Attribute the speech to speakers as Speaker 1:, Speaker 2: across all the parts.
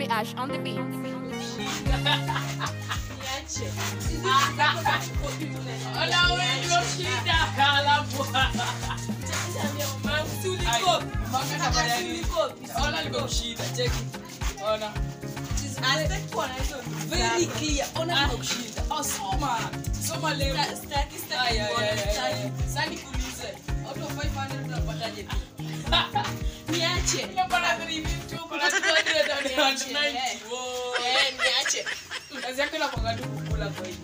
Speaker 1: SRBH on the beat.
Speaker 2: Very clear. Ona kushinda. Oh, soma. Soma leo.
Speaker 3: Staki.
Speaker 2: Sasa nikuulize. Out of 500 unapataje?
Speaker 3: Niache.
Speaker 2: Unapata 350, kuna 290.
Speaker 3: Eh, niache.
Speaker 2: Kazi yako inakuanga tu kukula kwa hiyo.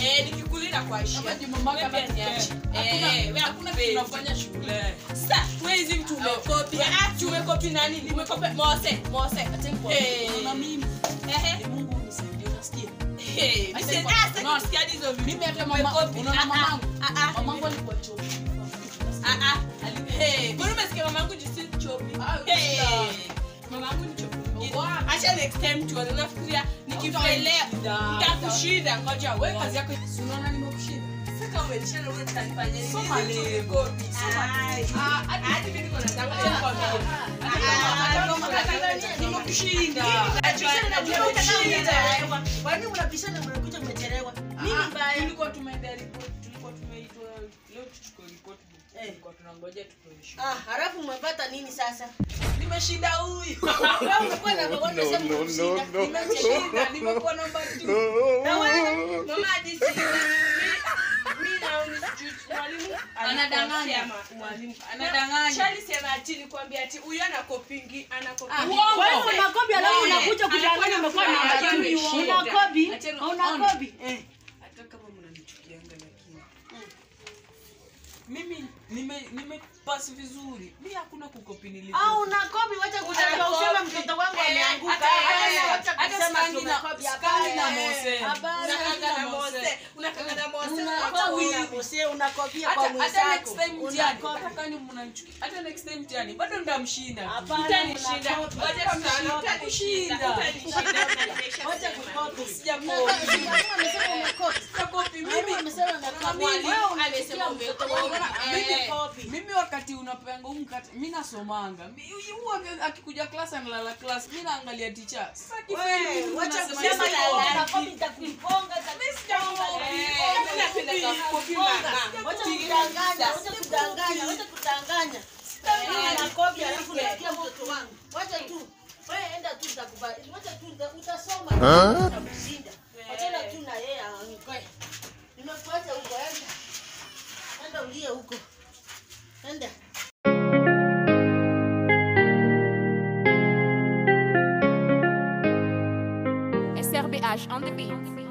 Speaker 3: Eh, nikikula inakuashia.
Speaker 2: Kama mama kama niache.
Speaker 3: Eh,
Speaker 2: hakuna kitu unafanya shule.
Speaker 3: Sasa wewe hizi mtu umekopi. Ah, umekopi nani? Umekopi Mose, Mose.
Speaker 2: Eh, na mimi. Eh, Mungu unisaidie unasikia?
Speaker 3: Eh, sasa hizo vitu.
Speaker 2: Mimi hata mama, unaona mamangu? Mamangu alikuwa chopi.
Speaker 3: Eh, mbona umesikia mamangu jinsi chopi? Eh, mamangu ni chopi. Acha next time tuone, nafikiria nikifailea nitakushinda. Ngoja
Speaker 2: wewe kazi yako unaona nimekushinda.
Speaker 3: Sasa kama umenishinda wewe utanifanya nini?
Speaker 2: Soma leo.
Speaker 3: Soma. Hadi mimi niko na zangu kwa mimi.
Speaker 2: Nimekushinda.
Speaker 4: Kwani mnapishana mnakuja mmechelewa? Nini mbaya?
Speaker 2: Tulikuwa tumeenda report, tulikuwa tumeitwa leo tuchukue report book. Tulikuwa tunangoja tupewe shule.
Speaker 4: Ah, halafu umepata nini sasa?
Speaker 2: Nimeshinda huyu.
Speaker 4: Wewe umekuwa na bwana sasa umeshinda.
Speaker 2: Nimeshinda, nimekuwa namba 2.
Speaker 3: Na wewe mama hadi mimi naona mwalimu
Speaker 2: anadanganya.
Speaker 3: Mwalimu
Speaker 2: anadanganya.
Speaker 3: Charlie sema ati nikwambia ati huyu anakopingi, anakopingi.
Speaker 4: Wewe unakopi alafu unakuja kudanganya umekuwa namba 2. Unakopi? Unakopi? Eh.
Speaker 2: Hata kama mnanichukianga lakini mimi nime pass vizuri. Mimi hakuna kukopi nilipo.
Speaker 4: Ah, unakopi, wacha kudanganya useme mtoto wangu ameanguka. Wacha kusema tumekopi.
Speaker 2: Hapana na Mose.
Speaker 3: Unakanga na Mose. Unakanga na Mose.
Speaker 4: Wacha Mose unakopia kwa mwenzako.
Speaker 2: Hata next time mtihani. Hata kama mnanichukia. Hata next time mtihani bado nitamshinda.
Speaker 3: Utanishinda.
Speaker 2: Wacha kushinda.
Speaker 4: Wacha kukopi.
Speaker 2: Sijakopi.
Speaker 4: Amesema umekopi.
Speaker 2: Sijakopi mimi.
Speaker 4: Amesema umekopi.
Speaker 3: Wewe amesema umekopi.
Speaker 2: Mimi wakati unapeanga huu mkate mimi nasomanga. Huwa akikuja class analala class, mimi naangalia teacher. Sasa kifeli mimi
Speaker 4: wacha kusema unakopi nitakuponga.
Speaker 3: Mimi sijakopi. Mimi napenda kukopi mama.
Speaker 4: Wacha kudanganya, wacha kudanganya, wacha kudanganya. Unakopi alafu unasikia mtoto wangu. Wacha tu. Wewe enda tu nitakubali. Wacha tu utasoma utakushinda. Wachana tu na yeye aanguke. Nimekuacha huko enda. Enda ulie huko. Enda.
Speaker 1: SRBH on the beat.